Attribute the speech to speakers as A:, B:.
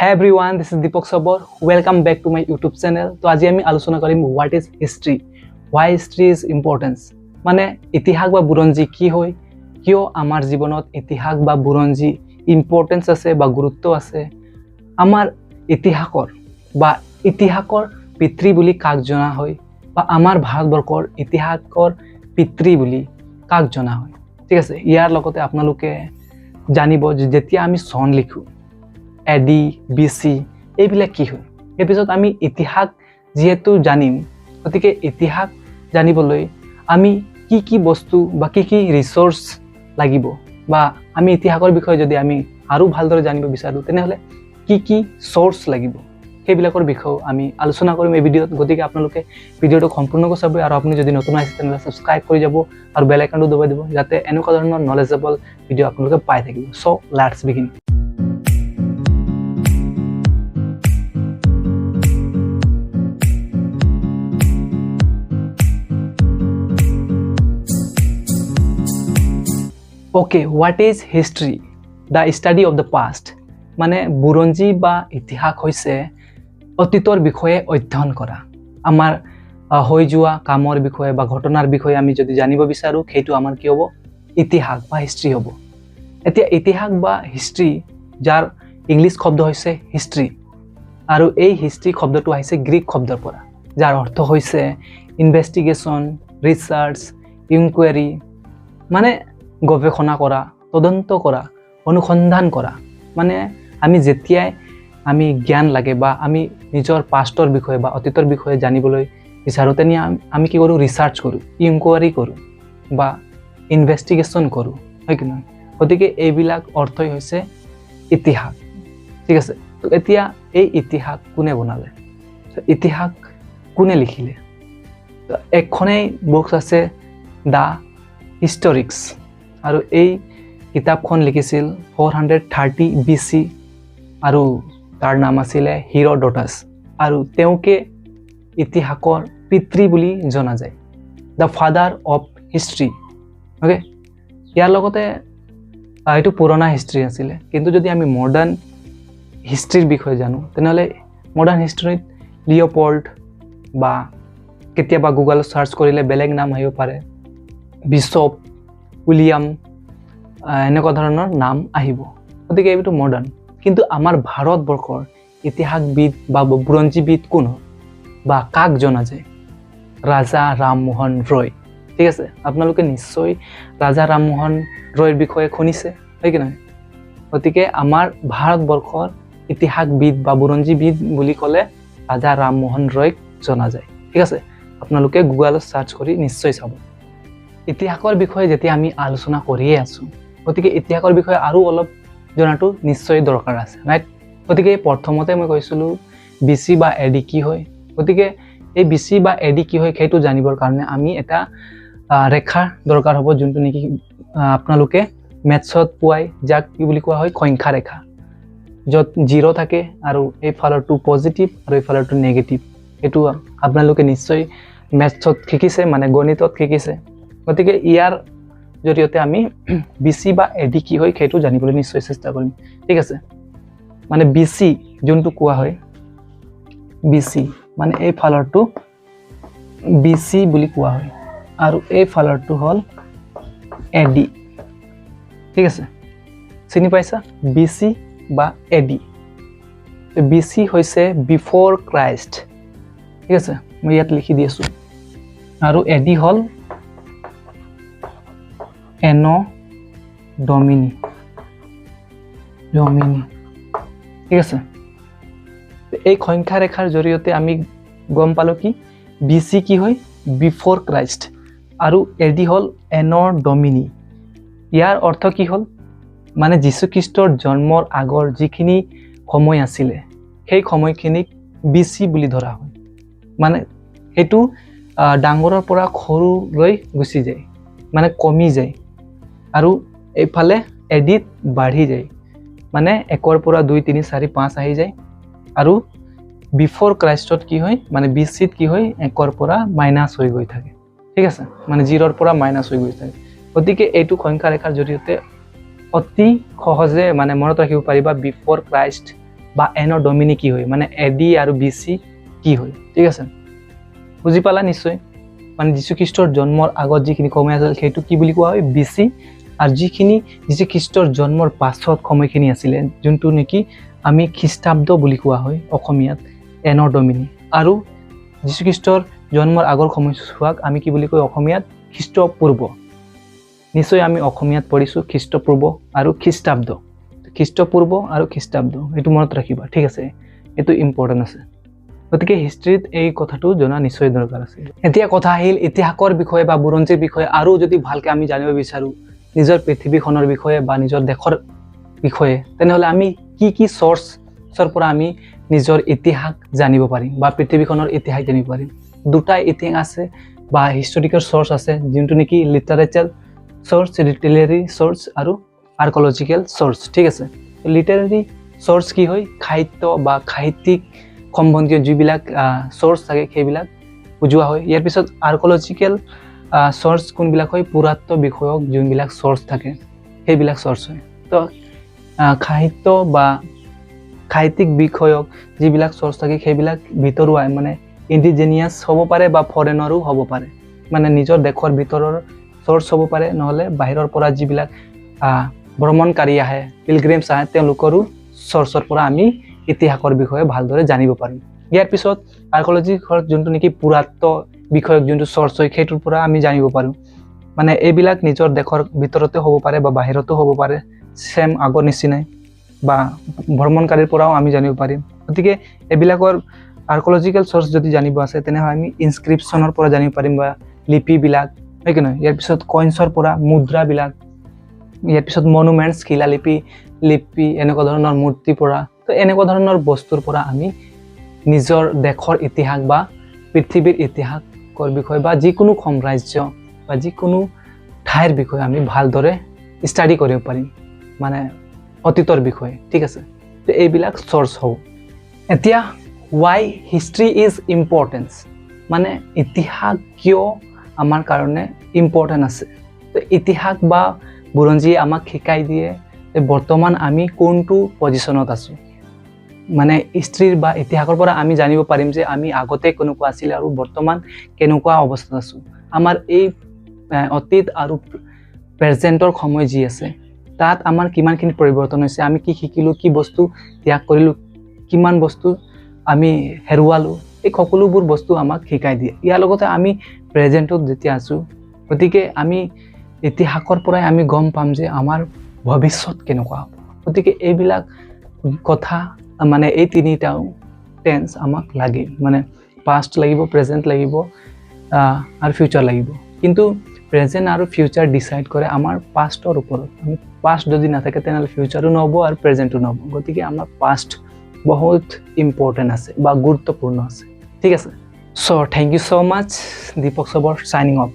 A: Hey everyone, this is Deepak Sabar. Welcome back to my YouTube channel. তো আজি আমি আলোচনা কৰিম what is history, why history is importance. মানে ইতিহাস বা বুৰঞ্জী কি হয়, কিয় আমাৰ জীৱনত ইতিহাস বা বুৰঞ্জী ইম্পৰ্টেঞ্চ আছে বা গুৰুত্ব আছে, আমাৰ ইতিহাসৰ বা ইতিহাসৰ পিতৃ বুলি কাক জনা হয় বা আমাৰ ভাৰতবৰ্ষৰ ইতিহাসৰ পিতৃ বুলি কাক জনা হয়। ঠিক আছে, ইয়াৰ লগতে আপোনালোকে জানিব যে যেতিয়া আমি চন লিখোঁ এডি বি চি এইবিলাক কি হয়। ইয়াৰ পিছত আমি ইতিহাস যিহেতু জানিম, গতিকে ইতিহাস জানিবলৈ আমি কি কি বস্তু বা কি কি ৰিচ'ৰ্চ লাগিব বা আমি ইতিহাসৰ বিষয়ে যদি আমি আৰু ভালদৰে জানিব বিচাৰোঁ তেনেহ'লে কি কি চ'ৰ্চ লাগিব সেইবিলাকৰ বিষয়েও আমি আলোচনা কৰিম এই ভিডিঅ'ত। গতিকে আপোনালোকে ভিডিঅ'টো সম্পূৰ্ণকৈ চাব আৰু আপুনি যদি নতুন আহিছে তেনেহ'লে ছাবস্ক্ৰাইব কৰি যাব আৰু বেল আইকনটো দবাই দিব যাতে এনেকুৱা ধৰণৰ নলেজেবল ভিডিঅ' আপোনালোকে পাই থাকিব। So let's begin. Okay, what is history? The study of the past. মানে বুৰঞ্জী বা ইতিহাস হৈছে অতীতৰ বিষয়ে অধ্যয়ন কৰা। আমাৰ হৈ যোৱা কামৰ বিষয়ে বা ঘটনাৰ বিষয়ে আমি যদি জানিব বিচাৰোঁ সেইটো আমাৰ কি হ'ব, ইতিহাস বা হিষ্ট্ৰী হ'ব। এতিয়া ইতিহাস বা হিষ্ট্ৰী, যাৰ ইংলিছ শব্দ হৈছে হিষ্ট্ৰী, আৰু এই হিষ্ট্ৰী শব্দটো আহিছে গ্ৰীক শব্দৰ পৰা, যাৰ অৰ্থ হৈছে ইনভেষ্টিগেশ্যন, ৰিচাৰ্চ, ইনকুৱাৰী, মানে গৱেষণা কৰা, তদন্ত কৰা, অনুসন্ধান কৰা। মানে আমি যেতিয়াই আমি জ্ঞান লাগে বা আমি নিজৰ পাষ্টৰ বিষয়ে বা অতীতৰ বিষয়ে জানিবলৈ বিচাৰোঁ তেনে আমি কি কৰোঁ, ৰিচাৰ্চ কৰোঁ, ইনকুৱাৰী কৰোঁ বা ইনভেষ্টিগেশ্যন কৰোঁ, হয় কি নহয়? গতিকে এইবিলাক অৰ্থই হৈছে ইতিহাস। ঠিক আছে, তো এতিয়া এই ইতিহাস কোনে বনালে, ইতিহাস কোনে লিখিলে? এখনেই বুকছ আছে the হিষ্টৰিক্স, আৰু এই কিতাপখন লিখিছিল 430 BC আৰু তাৰ নাম আছিলে হিৰ'ডটাছ, আৰু তেওঁকে ইতিহাসৰ পিতৃ বুলি জনা যায়, the father of history. Okay, ইয়াৰ লগতে এইটো পুৰণা হিষ্ট্ৰী আছিলে, কিন্তু যদি আমি মডাৰ্ণ হিষ্ট্ৰীৰ বিষয়ে জানো তেনেহ'লে মডাৰ্ণ হিষ্ট্ৰীত লিঅ'পল্ড বা কেতিয়াবা গুগলত চাৰ্চ কৰিলে বেলেগ নাম আহিব পাৰে, বিশ্বপ উইলিয়াম, এনেকুৱা ধৰণৰ নাম আহিব। গতিকে এইটো মডাৰ্ণ। কিন্তু আমাৰ ভাৰতবৰ্ষৰ ইতিহাসবিদ বা বুৰঞ্জীবিদ কোন বা কাক জনা যায়? ৰাজা ৰামমোহন ৰয়। ঠিক আছে, আপোনালোকে নিশ্চয় ৰাজা ৰামমোহন ৰয়ৰ বিষয়ে শুনিছে, হয় কি নহয়? গতিকে আমাৰ ভাৰতবৰ্ষৰ ইতিহাসবিদ বা বুৰঞ্জীবিদ বুলি ক'লে ৰাজা ৰামমোহন ৰয়ক জনা যায়। ঠিক আছে, আপোনালোকে গুগলত চাৰ্চ কৰি নিশ্চয় চাব। ইতিহাসৰ বিষয়ে যেতিয়া আমি আলোচনা কৰিয়ে আছোঁ, গতিকে ইতিহাসৰ বিষয়ে আৰু অলপ জনাটো নিশ্চয় দৰকাৰ আছে, ৰাইট? গতিকে প্ৰথমতে মই কৈছিলোঁ বি চি বা এ ডি কি হয়। গতিকে এই বি চি বা এ ডি কি হয় সেইটো জানিবৰ কাৰণে আমি এটা ৰেখাৰ দৰকাৰ হ'ব, যোনটো নেকি আপোনালোকে মেথছত পোৱাই, যাক কি বুলি কোৱা হয়, সংখ্যা ৰেখা, য'ত জিৰ' থাকে আৰু এইফালৰটো পজিটিভ আৰু এইফালৰটো নেগেটিভ। এইটো আপোনালোকে নিশ্চয় মেথছত শিকিছে, মানে গণিতত শিকিছে। গতিকে ইয়াৰ জৰিয়তে আমি বি চি বা এ ডি কি হয় সেইটো জানিবলৈ নিশ্চয় চেষ্টা কৰিম। ঠিক আছে, মানে বি চি যোনটো কোৱা হয়, বি চি মানে এই ফালৰটো বি চি বুলি কোৱা হয় আৰু এই ফালৰটো হ'ল এ ডি। ঠিক আছে, চিনি পাইছা? বি চি বা এ ডি। বি চি হৈছে বিফ'ৰ ক্ৰাইষ্ট। ঠিক আছে, মই ইয়াত লিখি দি আছোঁ। আৰু এ ডি হ'ল এন ডমিনি, ডমিনি। ঠিক আছে, এই সংখ্যা ৰেখাৰ জৰিয়তে আমি গম পালোঁ কি বি চি কি হয়, বিফ'ৰ ক্ৰাইষ্ট, আৰু এ ডি হ'ল এন ডমিনি। ইয়াৰ অৰ্থ কি হ'ল, মানে যীশুখ্ৰীষ্টৰ জন্মৰ আগৰ যিখিনি সময় আছিলে সেই সময়খিনিক বি চি বুলি ধৰা হয়। মানে সেইটো ডাঙৰৰ পৰা সৰুলৈ গুচি যায়, মানে কমি যায়, আৰু এইফালে এডিত বাঢ়ি যায়, মানে 1ৰ পৰা 2 3 4 5 আহি যায়। আৰু বিফ'ৰ ক্ৰাইষ্টত কি হয়, মানে বি চিত কি হয়, 1ৰ পৰা মাইনাছ হৈ গৈ থাকে। ঠিক আছে, মানে 0ৰ পৰা মাইনাছ হৈ গৈ থাকে। গতিকে এইটো সংখ্যা ৰেখাৰ জৰিয়তে অতি সহজে মানে মনত ৰাখিব পাৰিবা বিফ'ৰ ক্ৰাইষ্ট বা এন' ডমিনি কি হয়, মানে এ ডি আৰু বি চি কি হয়, ঠিক আছে? বুজি পালা নিশ্চয়। মানে যীশুখ্ৰীষ্টৰ জন্মৰ আগত যিখিনি সময় আছিল, সেইটো কি বুলি কোৱা হয়? B C. আৰু যিখিনি যীশুখ্ৰীষ্টৰ জন্মৰ পাছত সময়খিনি আছিলে, যোনটো নেকি আমি খ্ৰীষ্টাব্দ বুলি কোৱা হয় অসমীয়াত, এন' ডমিনি। আৰু যীশুখ্ৰীষ্টৰ জন্মৰ আগৰ সময়ছোৱাক আমি কি বুলি কয় অসমীয়াত? খ্ৰীষ্টপূৰ্ব। নিশ্চয় আমি অসমীয়াত পঢ়িছোঁ খ্ৰীষ্টপূৰ্ব আৰু খ্ৰীষ্টাব্দ। খ্ৰীষ্টপূৰ্ব আৰু খ্ৰীষ্টাব্দ, এইটো মনত ৰাখিবা, ঠিক আছে? এইটো ইম্পৰ্টেণ্ট আছে। গতিকে হিষ্ট্ৰীত এই কথাটো জনা নিশ্চয় দৰকাৰ আছে। এতিয়া কথা আহিল, ইতিহাসৰ বিষয়ে বা বুৰঞ্জীৰ বিষয়ে আৰু যদি ভালকৈ আমি জানিব বিচাৰোঁ, নিজৰ পৃথিৱীখনৰ বিষয়ে বা নিজৰ দেশৰ বিষয়ে, তেনেহ'লে আমি কি কি চ'ৰ্চৰ পৰা আমি নিজৰ ইতিহাস জানিব পাৰিম বা পৃথিৱীখনৰ ইতিহাস জানিব পাৰিম? দুটা ইতিহাস আছে বা হিষ্টৰিকেল চ'ৰ্চ আছে, যোনটো নেকি লিটাৰেচাৰ চ'ৰ্চ, লিটাৰেৰী চ'ৰ্চ আৰু আৰ্কলজিকেল চ'ৰ্চ, ঠিক আছে? লিটাৰেৰী চ'ৰ্চ কি হয়? সাহিত্য বা সাহিত্যিক সম্বন্ধীয় যিবিলাক চ'ৰ্চ থাকে, সেইবিলাক বুজোৱা হয়। ইয়াৰ পিছত আৰ্কলজিকেল চ'ৰ্চ কোনবিলাক হয়? পুৰাত্ব বিষয়ক যোনবিলাক চ'ৰ্চ থাকে, সেইবিলাক চ'ৰ্চ হয়। তো সাহিত্য বা সাহিত্যিক বিষয়ক যিবিলাক চ'ৰ্চ থাকে, সেইবিলাক ভিতৰুৱা, মানে ইণ্ডিজেনিয়াছ হ'ব পাৰে বা ফৰেনৰো হ'ব পাৰে। মানে নিজৰ দেশৰ ভিতৰৰ চ'ৰ্চ হ'ব পাৰে, নহ'লে বাহিৰৰ পৰা যিবিলাক ভ্ৰমণকাৰী আহে, পিলগ্ৰিমছ আহে, তেওঁলোকৰো চ'ৰ্চৰ পৰা আমি ইতিহাসৰ বিষয়ে ভালদৰে জানিব পাৰিম। ইয়াৰ পিছত আৰ্কলজি যোনটো নেকি পুৰাত্ব বিষয়ক যোনটো চ'ৰ্চ হয়, সেইটোৰ পৰা আমি জানিব পাৰোঁ। মানে এইবিলাক নিজৰ দেশৰ ভিতৰতে হ'ব পাৰে বা বাহিৰতো হ'ব পাৰে, ছেম আগৰ নিচিনাই, বা ভ্ৰমণকাৰীৰ পৰাও আমি জানিব পাৰিম। গতিকে এইবিলাকৰ আৰ্কলজিকেল চ'ৰ্চ যদি জানিব আছে, তেনেহ'লে আমি ইনস্ক্ৰিপশ্যনৰ পৰা জানিব পাৰিম বা লিপিবিলাক, হয় কি নহয়? ইয়াৰ পিছত কইনছৰ পৰা, মুদ্ৰাবিলাক। ইয়াৰ পিছত মনুমেণ্টছ, শিলালিপি, লিপি, এনেকুৱা ধৰণৰ মূৰ্তিৰ পৰা। তো এনেকুৱা ধৰণৰ বস্তুৰ পৰা আমি নিজৰ দেশৰ ইতিহাস বা পৃথিৱীৰ ইতিহাসৰ বিষয়ে বা যিকোনো সাম্ৰাজ্য বা যিকোনো ঠাইৰ বিষয়ে আমি ভালদৰে ষ্টাডি কৰিব পাৰিম, মানে অতীতৰ বিষয়ে, ঠিক আছে? তো এইবিলাক চ'ৰ্চ হ'ব। এতিয়া why history is importance, মানে ইতিহাস কিয় আমাৰ কাৰণে ইম্পৰ্টেণ্ট আছে? তো ইতিহাস বা বুৰঞ্জীয়ে আমাক শিকাই দিয়ে যে বৰ্তমান আমি কোনটো পজিশ্যনত আছোঁ। মানে হিষ্ট্ৰীৰ বা ইতিহাসৰ পৰা আমি জানিব পাৰিম যে আমি আগতে কেনেকুৱা আছিলে আৰু বৰ্তমান কেনেকুৱা অৱস্থাত আছোঁ। আমাৰ এই অতীত আৰু প্ৰেজেণ্টৰ সময় যি আছে, তাত আমাৰ কিমানখিনি পৰিৱৰ্তন হৈছে, আমি কি শিকিলোঁ, কি বস্তু ত্যাগ কৰিলোঁ, কিমান বস্তু আমি হেৰুৱালোঁ, এই সকলোবোৰ বস্তু আমাক শিকাই দিয়ে। ইয়াৰ লগতে আমি প্ৰেজেণ্টত যেতিয়া আছোঁ, গতিকে আমি ইতিহাসৰ পৰাই আমি গম পাম যে আমাৰ ভৱিষ্যত কেনেকুৱা হ'ব। গতিকে এইবিলাক কথা, মানে এই তিনিটাও টেন্স আমাক লাগে। মানে পাষ্ট লাগিব, প্ৰেজেণ্ট লাগিব আৰু ফিউচাৰ লাগিব। কিন্তু প্ৰেজেণ্ট আৰু ফিউচাৰ ডিচাইড কৰে আমাৰ পাষ্টৰ ওপৰত। আমি পাষ্ট যদি নাথাকে, তেনেহ'লে ফিউচাৰো নহ'ব আৰু প্ৰেজেণ্টো নহ'ব। গতিকে আমাৰ পাষ্ট বহুত ইম্পৰ্টেণ্ট আছে বা গুৰুত্বপূৰ্ণ আছে, ঠিক আছে? So thank you so much. Dipak Sabar signing off.